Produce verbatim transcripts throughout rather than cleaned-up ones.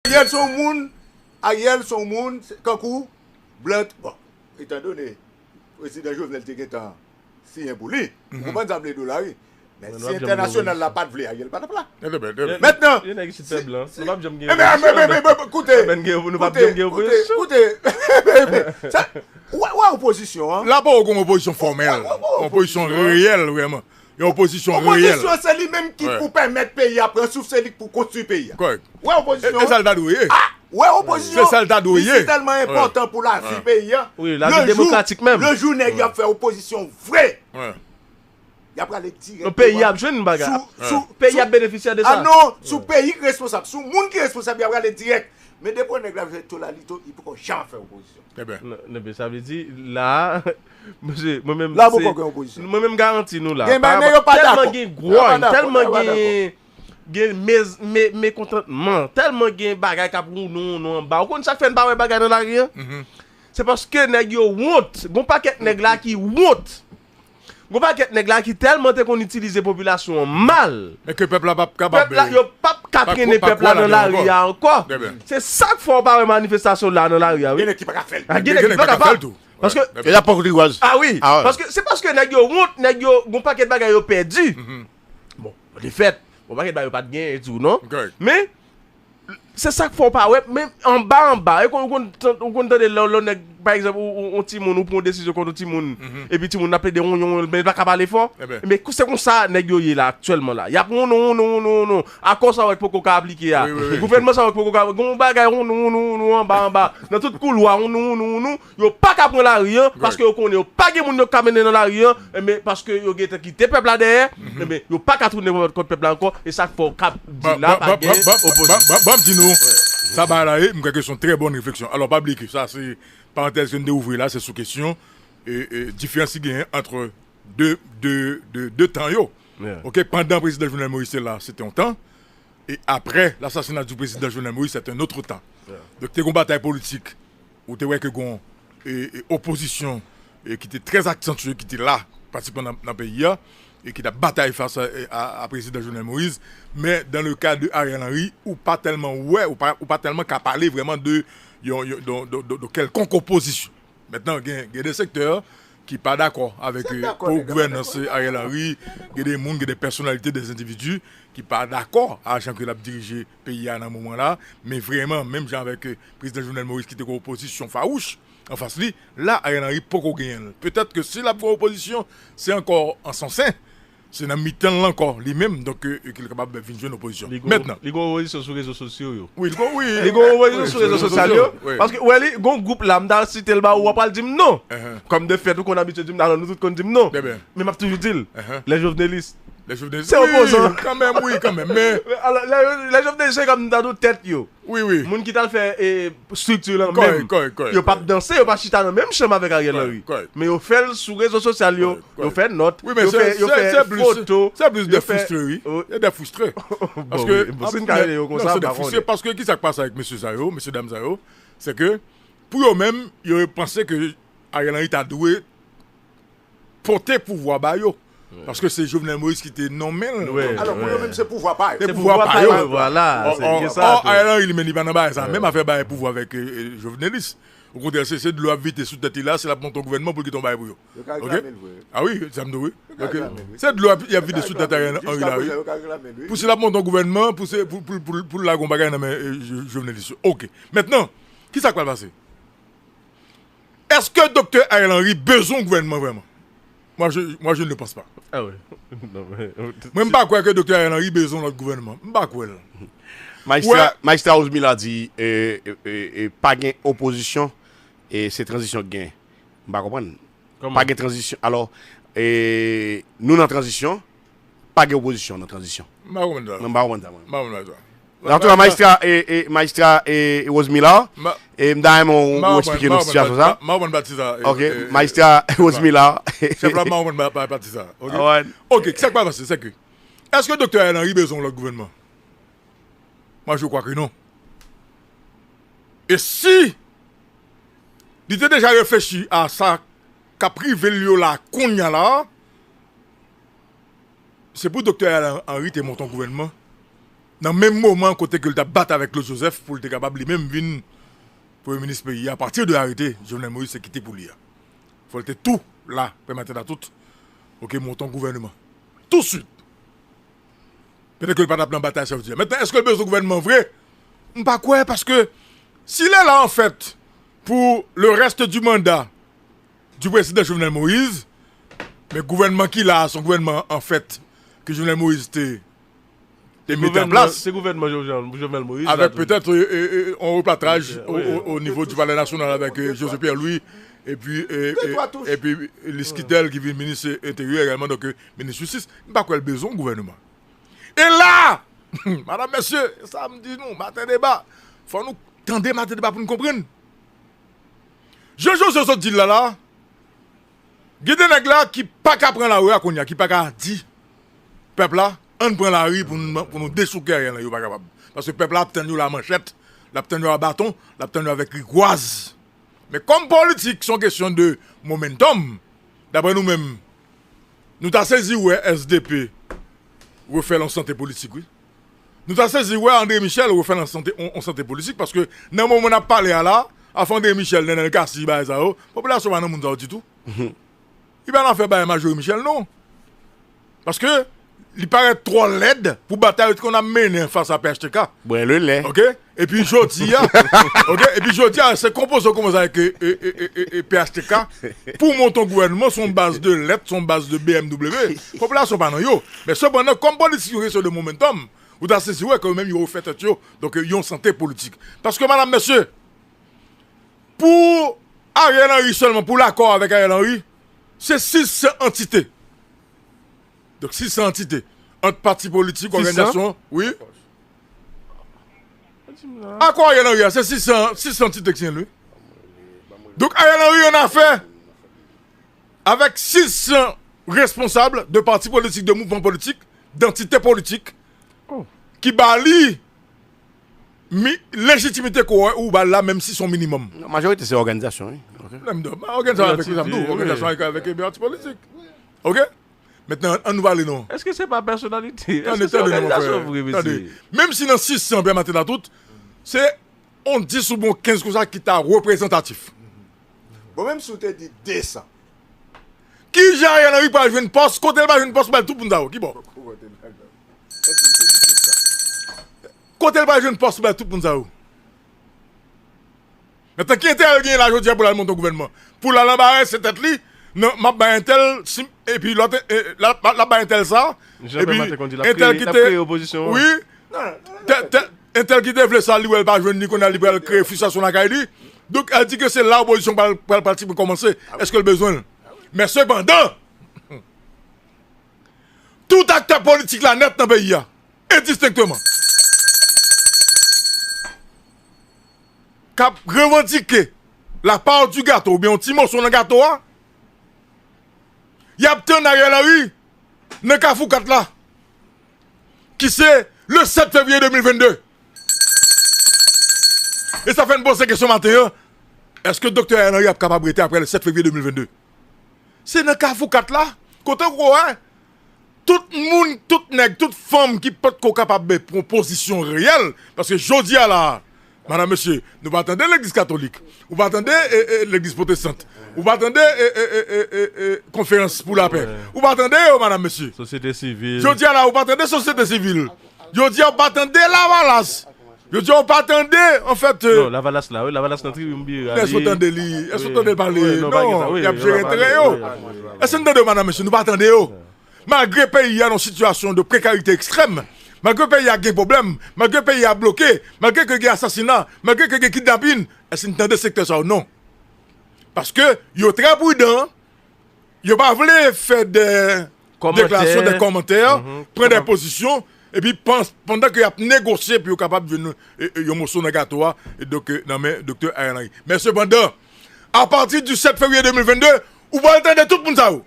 Ariel se yon moun, Ariel se yon moun, se kankou Blunt, bon, etandone prezidan Jovenel te gentan siyen pou li, ou konprann sa m vle di w la, wi. Men si entènasyonal la pa t vle Ariel pa t ap la. Mentnan, koute, koute, koute, wè opozisyon an. La pa w gen yon opozisyon fòmèl, yon opozisyon reyèl vrèman. Yon opozisyon reyèl. Opozisyon se li menm ki pou pèmèt peyi a pran souf, se li ki pou konstwi peyi a. Wè opozisyon an. Wè opozisyon an. Se sa l ta dwe ye. Li si tèlman enpòtan pou lavi peyi a. Wi, lavi demokratik menm. Le jou nèg y ap fè opozisyon vre, y ap prale dirèk. Peyi a ap jwenn bagay. Peyi a ap benefisye de sa. A non, sou peyi ki responsab, sou moun ki responsab, y ap prale dirèk. Men depi nèg la jwenn Tolali, li poko janm fè opozisyon. Ebyen. Sa vle di, la, mesye, mwen menm. La poko gen opozisyon. Mwen menm garanti nou la. Gen bagay nèg yo pa dakò. Tèlman gen gwòy, tèlman gen gen mez, me, mekontantman, tèlman gen bagay k ap wounou wounou anba. Ou konn sa k fè n pa wè bagay nan lari an? Se paske nèg yo wont. Gon pakèt nèg la ki wont. Gon pakèt nèg la ki tèlman te konn itilize popilasyon an mal. Men ke pèp la p ap kapab. Pèp la, yo p ap ka trennen pèp la nan lari a ankò. Se sa k fè w pa wè manifestasyon la nan lari a, wi. Gen nèg ki pa ka fè l. Gen nèg ki pa kapab. Paske. E la pòk rigwaz. A wi. Paske se paske nèg yo wont, nèg yo, gon pakèt bagay yo pèdi. Bon, li fèt. Bon, pa gen bagay yo pa t genyen tou, non. Men, se sa k fè w pa wè, men anba anba, e konn, ou konn, ou konn tande lè yon nèg, pa egzanp, ou, ou, yon timoun, ou pran yon desizyon kont yon timoun, epi timoun nan plede wonyon, men li pa ka pale fò. Men se konsa nèg yo ye la, aktyèlman la. Y ap wonyon, wonyon, wonyon, wonyon. Akò sa w wè k poko ka aplike a. Gouvènman sa w wè k poko ka, gen yon bagay wonyon, wonyon, wonyon, anba, anba. Nan tout koulwa, wonyon, wonyon, wonyon. Yo pa ka pran lari an paske yo konnen yo pa gen moun yo ka mennen nan lari an, enben paske yo gentan kite pèp la dèyè, enben yo pa ka tounen kont pèp la ankò, e sa k fè w ka di la pa gen opozisyon. Ban m di nou, sa bagay la ye, m kwè ke se yon trè bòn refleksyon. Alò pa bliye ke sa se parantèz ke n te ouvri la, se sou kesyon diferans ki genyen ant de, de, de, de tan yo. Oke, pandan prezidan Jovenel Moïse te la, se te yon tan, e aprè lasasina di prezidan Jovenel Moïse, se te yon lòt tan. Donk te gen yon batay politik ou te wè ke gon e, e, opozisyon e, ki te trè aksantye, ki te la pratikman nan, nan peyi a, e ki t ap batay fas a, a, a prezidan Jovenel Moïse. Men dan le ka de Ariel Henry, ou pa tèlman wè, ou pa, ou pa tèlman ka pale vrèman de yon, yon, de, de, de, de kèlkonk opozisyon. Mentnan, gen, gen de sektè ki pa dakò avèk e, gouvènans Ariel Henry, gen de moun, gen de pèsonalite, de endividi ki pa dakò a jan ke l ap dirije peyi a nan moman la, men vrèman, menm jan avèk e, prezidan Jovenel Moïse ki te gen opozisyon fawouch anfas li, la Ariel Henry poko genyen l. Petèt ke si l ap gen opozisyon, se ankò an sansen, se nan mitan l ankò, li menm, donk e, ke l kapab vin jwenn opozisyon. Mentnan. Li gen opozisyon sou rezo sosyo yo. Wi, li gen, wi. Li gen opozisyon sou rezo sosyal yo. Paske, ou wè li, gen yon gwoup la, m ta site l ba ou, w ap pral di m non. Kòm de fèt, ou konn abitye di m, alò nou tout konn di m non. Men m ap toujou di l, les jovenelistes. Les jovenelistes. Se opozan. Kanmenm, wi, kanmenm. Men. Alò, les jovenelistes, se kòm m ta di w tèt yo. Wi, wi. Moun ki t al fè e, estrikti lan menm. Yo p ap danse, yo pa chita nan menm chanm avèk Ariel Henry. Men yo fè l sou rezo sosyal yo, yo fè nòt, yo fè, yo fè foto. Se plis de fristre, wi. Se de fristre. Paske, bon, si n ka rele yo konsa, m pa konnen. Paske ki sa k pase avèk mesye sa yo, mesye dam sa yo, se ke, pou yo menm, yo panse ke Ariel Henry ta dwe pote pouvwa ba yo. Paske se Jovenel Moïse ki te nonmen l. Alò, pou yo menm, se pouvwa pa yo. Se pouvwa pa yo. Vwala. Or, Ariel Henry, li menm, li pa nan bagay sa. Menm afè bagay pouvwa avèk e, e, jovenelis. Okontrè, se, se dlo ap vide sou tèt li la, si l ap monte yon gouvènman pou l kite yon bagay pou yo. Yo ka reklame l vre. A wi, sa m di w, wi. Se dlo ap, y ap vide sou tèt Ariel Henry la, wi. Pou si l ap monte yon gouvènman, pou se, pou, pou, pou, pou l lage yon bagay nan men e, jo, jovenelis yo. Oke. Mentnan, ki sa k pral pase? Èske Doktè Ariel Henry bezwen yon gouvènman vrèman? Moi, je, moi, je ne le pense pas. Ah ouais. Mwen, m pa kwè ke Doktè Ariel Henry bezwen yon lòt gouvènman. M pa kwè l. Majistra, Majistra Rose Mila di e, e, e, e, pa gen opozisyon, e se tranzisyon k gen. M pa konprann. Pa gen tranzisyon. Alò, e, nou nan tranzisyon, pa gen opozisyon nan tranzisyon. M pa konprann sa. Non, m pa konprann sa, mwen. M pa konprann sa. Antouka, Majistra, e, e, Majistra e, e Rosemila, e, m ta renmen w eksplike nou sitiyasyon sa. M pa konprann pati sa. Ok, Majistra Rosemila. Chèf la, m pa konprann pati sa. Ok, kisa k pral pase, se ke, èske Doktè Ariel Henry bezwen yon lòt gouvènman? Moi, je crois que non. E si li te deja reflechi a sa k ap rive l yo la kounye a la, se pou Doktè Ariel Henry te monte yon gouvènman Nan menm moman kote ke l t ap bat avèk Claude Joseph pou l te kapab li menm vin premye minis peyi a, apati de arete Jovenel Moïse te kite pou li a. Fò l te tou la, pèmèt a tout, oke, monte yon gouvènman. Touswit. Petèt ke l pa t ap nan batay sa yo di a. Mentnan, èske l bezwen gouvènman vre? M pa kwè, paske si l est là, en fait, pour le reste du mandat du président Jovenel Moïse, men gouvènman ki la a, se yon gouvènman, an fèt, ke Jovenel Moïse te, te mete an plas. Se gouvènman Jovenel, Jovenel Moïse la, avèk petèt, e, e, e, yon repatraj o, o, o nivo du Palais National avèk, e, José Pierre Louis, epi, e, e, epi Lisquidel ki vin minis enteryè egalman, donk, e, minis jistis. M pa kwè l bezwen yon gouvènman. E la, madam, mesye, sa m di nou, Maten Deba, fò nou tande Maten Deba pou n konprann. Jan José sot di l la, la, gen de nèg la ki pa ka pran lari a kounye a, ki pa ka di pèp la, ann pran lari pou nou, pou nou dechouke Ariel Henry, yo pa kapab. Paske pèp la ap tann yo la manchèt, l ap tann yo a baton, l ap tann yo avèk rigwaz. Men kòm politik, se yon kesyon de momentum, daprè nou menm, nou ta sezi wè S D P refè l yon sante politik, wi. Nou ta sezi wè André Michel refè l yon sante, yon, yon sante politik, paske nan moman n ap pale a la, afè André Michel, Nenel Cassy, bagay sa yo, popilasyon pa nan moun sa yo ditou. Li pa nan afè bagay Marjorie Michel, non. Paske li parèt twò lèd pou batay yo te konn ap mennen fas a P H T K. Bwè le lè. Oke? Epi jodi a, oke? Epi jodi a, se konpoze yo kòmanse avèk, e, e, e, e, e, P H T K pou monte yon gouvènman sou yon baz de lèt, sou yon baz de B M W. Popilasyon pa nan yo. Men sepandan, kòm politik yon kesyon de momentum, ou ta sezi wè ke yo menm yo refè tèt yo, donk, yon sante politik. Paske, madam, mesye, pou Ariel Henry sèlman, pou l akò avèk Ariel Henry, se sis san antite. Donk, sis san antite. Ant pati politik, òganizasyon, wi. Akò Ariel Henry a, se sis san, sis san antite ki siyen l, wi. Donk, Ariel Henry an afè avèk sis san responsab de pati politik, de mouvman politik, dantite politik, ki ba li mi, lejitimite ke w wè ou ba l la, menm si se yon minimòm. Non, majorite se òganizasyon, wi. Oke. Non, men, òganizasyon avèk, sa m di w, òganizasyon avèk, avèk, e, pati politik. Oke? Mentnan, ann nou pale non. Èske se pa pèsonalite? Tande, èske se tande non, òganizasyon vre, mesye? Menm si nan sis san pèmèt la tout, se yon dis oubyen yon kenz konsa ki ta reprezantatif. Bon, menm si w te di de san. Kijan Ariel Henry pral jwenn pòs? Kote l pral jwenn pòs? Bay tout moun sa yo. Ki bò? Kote l pral jwenn pòs? Bay tout moun sa yo. Mentnan, ki enterè l genyen la jodi a pou l al monte yon gouvènman? Pou l al anbarase tèt li, non, m ap bay entèl, si, epi lòt, e, l ap, l ap bay entèl sa, epi entèl ki te, wi, tè, tè, entèl ki te vle sa, li wè l pa jwenn li, kounye a li pral kreye fristrasyon lakay li. Donk, al di ke se la opozisyon pral, pral, pral ti kòmanse. Èske l bezwen l? Men sepandan, tout aktè politik la nèt nan peyi a, endistenkteman, k ap revandike la part du gâteau oubyen yon ti moso nan gato a, y ap tann Ariel Henry nan Kafou kat la, ki se le sèt fevriye de mil vennde. E sa fè n poze kesyon maten an, èske Doktè Ariel Henry ap kapab rete apre le sèt fevriye de mil vennde? Se nan Kafou kat la, kote w wè tout moun, tout nèg, tout fanm ki potko kapab pran pozisyon reyèl, paske jodi a la, madam, mesye, nou pa tande legliz katolik, ou pa tande, e, e, legliz pwotestant, ou pa tande, e, e, konferans pou lapè, ou pa tande yo, madam, mesye. Sosyete sivil. Jodi a la, ou pa tande sosyete sivil. Jodi a, ou pa tande Lavalas. Jodi a, ou pa tande, anfèt, e, non, Lavalas la, wi, Lavalas nan tribin bira. Èske w tande li? Èske w tande l pale? Non, y ap jere enterè yo. Èske n tande yo, madam, mesye? Nou pa tande yo. Malgre peyi a nan sitiyasyon de prekarite ekstrèm, malgre peyi a gen pwoblèm, malgre peyi a bloke, malgre ke gen asasina, malgre ke gen kidnapin, èske n tande sektè sa yo? Non. Paske yo trè pridan, yo pa vle fè de deklarasyon, de kòmantè, pran de pozisyon, epi pandan ke y ap negosye pou yo kapab jwenn, e, e, yon moso nan gato a, e donk, e, nan men Doktè Ariel Henry. Men sepandan, apati di sèt fevriye de mil vennde, ou pral tande tout moun sa yo.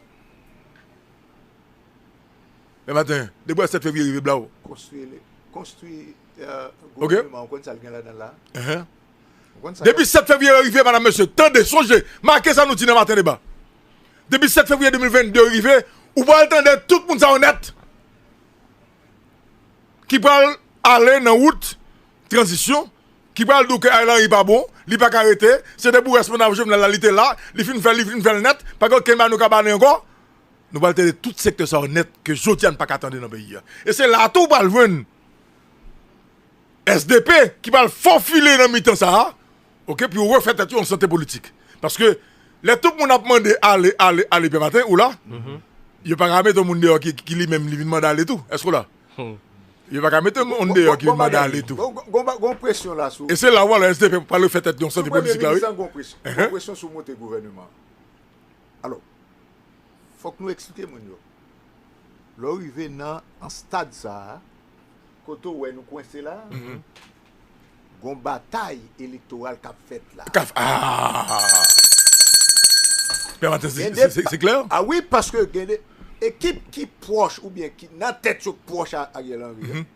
Demen maten, depi sèt fevriye rive, blaw. Konstwi, konstwi, e, gouvènman, ou konn sa l gen ladan l la? Ou konn sa? Depi sèt fevriye rive, madam, mesye, tande, sonje, make sa nou di nan Maten Deba. Depi sèt fevriye de mil vennde rive, ou pral tande tout moun sa yo nèt ki pral ale nan wout tranzisyon, ki pral di w ke Ariel Henry pa bon, li pa ka rete, se depi w wè se mandat Jovenel la, li te la, li fin fè, li fin fè l nèt, pa gen okenn bagay nou ka ba li ankò. Nou pral tande tout sektè sa yo nèt ke jodi a n pa ka tande nan peyi a. E se la tou w pral jwenn S D P ki pral fofile nan mitan sa a, oke, pou yo refè tèt yo yon sante politik. Paske lè tout moun ap mande ale, ale, ale Pè Maten, ou la, yo pa ka mete yon moun deyò ki, ki li menm li vin mande ale tou. Èske w la? Yo pa ka mete yon moun deyò ki vin mande ale tou. Gon, gon, gon, gon presyon la sou. E se la w wè S D P pral refè tèt yon sante politik la, wi. Gon presyon, gon presyon sou monte gouvènman. Alò, fòk nou eksplike moun yo. Lè w rive nan an stad sa a, kote w wè nou kwense la, gon batay elektoral k ap fèt la. K ap, ah! Pè Maten, se, se, se, se klè? Ah wi, paske gen de ekip ki pwòch oubyen ki nan tèt yo pwòch a Ariel Henry an,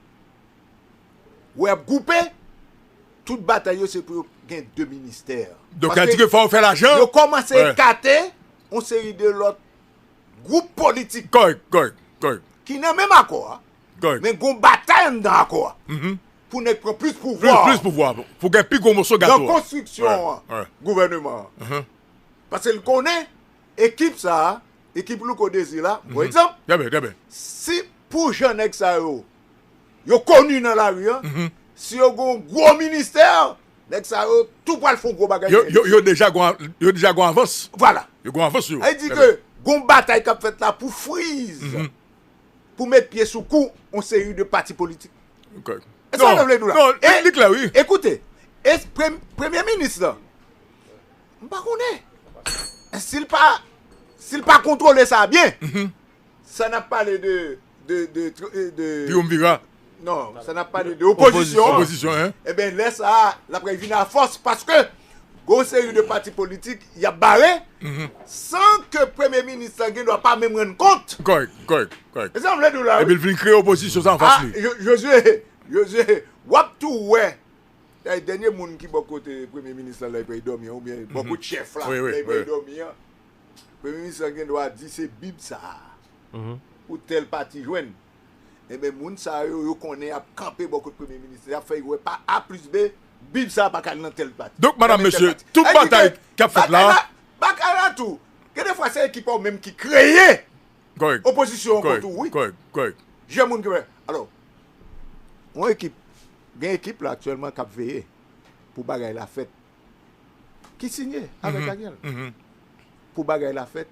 wè ap gwoupe, tout batay yo se pou yo gen de ministè. Donk, sa di ke fò yo fè lajan. Yo kòmanse ekate yon seri de lòt gwoup politik. Kòrèk, kòrèk, kòrèk. Ki nan menm akò a, kòrèk, men gon batay anndan akò a. Pou nèg pran plis pouvwa. Plis, plis pouvwa. Pou gen pi gwo moso gato a. Nan konstriksyon an, gouvènman an. Paske l konnen ekip sa a, ekip Louko Désir la, bon egzanp, si pou jan nèg sa yo, yo koni nan lari an, si yo gon gwo ministè, nèg sa yo tou pral fè yon gwo bagay. Yo, yo, yo deja gon, yo deja gon avans. Vwala. Yo gon avans yo. Sa vle di ke gon batay k ap fèt la pou friz, pou met pye sou kou yon seri de pati politik. E sa mwen vle di w la. Non, li klè, wi. Ekoute, e premye minis lan, m pa konnen. Si l pa, si l pa kontwole sa byen, sa n ap pale de, de, de, de triumvirat. Non, sa n ap pale de opozisyon. Opozisyon, en. Ebyen, lè sa a, l ap vin a fòs paske gon seri de pati politik y ap bare san ke premye minis lan gen dwa pa menm rann kont. Kòrèk, kòrèk, kòrèk. E sa m vle di w la, wi. Epi l vin kreye opozisyon sa anfas li. Jozye, Jozye, w ap tou wè. Dayè, dènye moun ki bò kote premye minis lan la, li prale dòmi an, oubyen bò kot chèf la, la, li prale dòmi an. Premye minis lan gen dwa di se Bib sa a pou tèl pati jwenn. Ebyen, moun sa yo, yo konnen y ap kanpe bò kot premye minis lan, y ap fè yo wè pa A plis B, Bib sa a pa ka al nan tèl pati. Donk, madanm, mesye, tout batay k ap fèt la. Bagay la, bagay la tou, gen de fwa se ekip ou menm ki kreye opozisyon an kont ou, wi. Kòrèk, kòrèk. Jè moun ki fè. Alò, yon ekip, gen ekip la aktyèlman k ap veye pou bagay la fèt, ki sinye avèk Ariel. Pou bagay la fèt,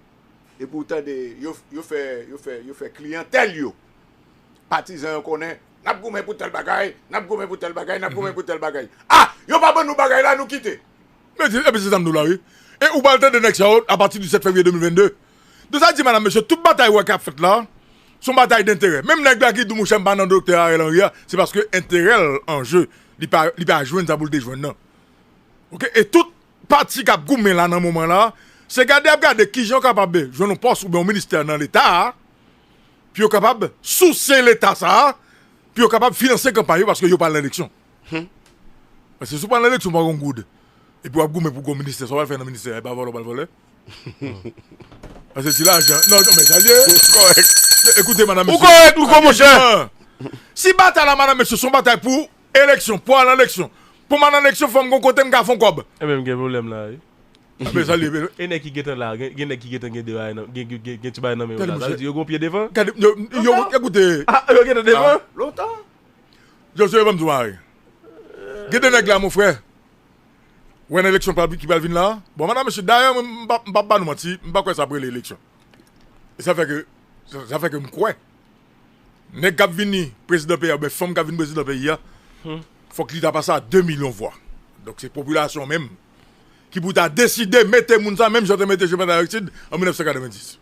epi w tande yo, yo fè, yo fè, yo fè kliyantèl yo. Patizan yo konnen, n ap goumen pou tèl bagay, n ap goumen pou tèl bagay, n ap goumen pou tèl bagay. Ah, yo pa ban nou bagay la, nou kite. Men, epi se sa m di w la, wi. E ou pral tande nèg sa yo apati di sèt fevriye de mil vennde. Donk sa di, madanm, mesye, tout batay ou wè k ap fèt la, se yon batay denterè. Menm nèg la ki di w, monchè, m pa nan doktè Ariel Henry a, se paske enterè l an je. Li pa, li pa jwenn sa pou l te jwenn nan. Oke? E tout pati k ap goumen la nan moman la, se gade y ap gade kijan yo kapab jwenn yon pòs oubyen yon ministè nan Leta a, pou yo kapab souse Leta sa a, pou yo kapab finanse kanpay yo paske yo pral nan eleksyon. Paske si w pral nan eleksyon, w pa gon goud. Epi w ap goumen pou gon ministè, sa w pral fè nan ministè a, e pa vòlè w pral vòlè? Paske ti lajan. Non, non, men sa l ye. Kòrèk. Ekoute, madanm, mesye. Ou kòrèk, Louko, monchè. Si batay la, madanm, mesye, se yon batay pou eleksyon, pou al nan eleksyon. Pou m al nan eleksyon, fò m gon kote m ka fè yon kòb. Ebyen, m gen pwoblèm la, wi. Apre sa, li. E nèg ki gentan la, gen, gen nèg ki gentan gen de bagay nan, gen, gen, gen, gen ti bagay nan men yo la. Sa vle di yo gon pye devan? Gade, yo, yo, ekoute. Ah, yo gentan devan? Lontan. Jozye, ban m di w bagay. Gen de nèg la, mon frè. Wè nan eleksyon pral, ki pral vin la. Bon, madanm, mesye, dayè, mwen, m pa, m pa ba nou manti, m pa kwè sa ap rele eleksyon. E sa fè ke, sa, sa fè ke m kwè. Nèg k ap vini prezidan peyi a, oubyen fanm k ap vin prezidan peyi a, fòk li ta pase a de milyon vwa. Donk, se popilasyon menm ki pou ta deside mete moun sa, menm jan yo te mete Jean Bertrand Aristide an mil nèf san katrevenndis.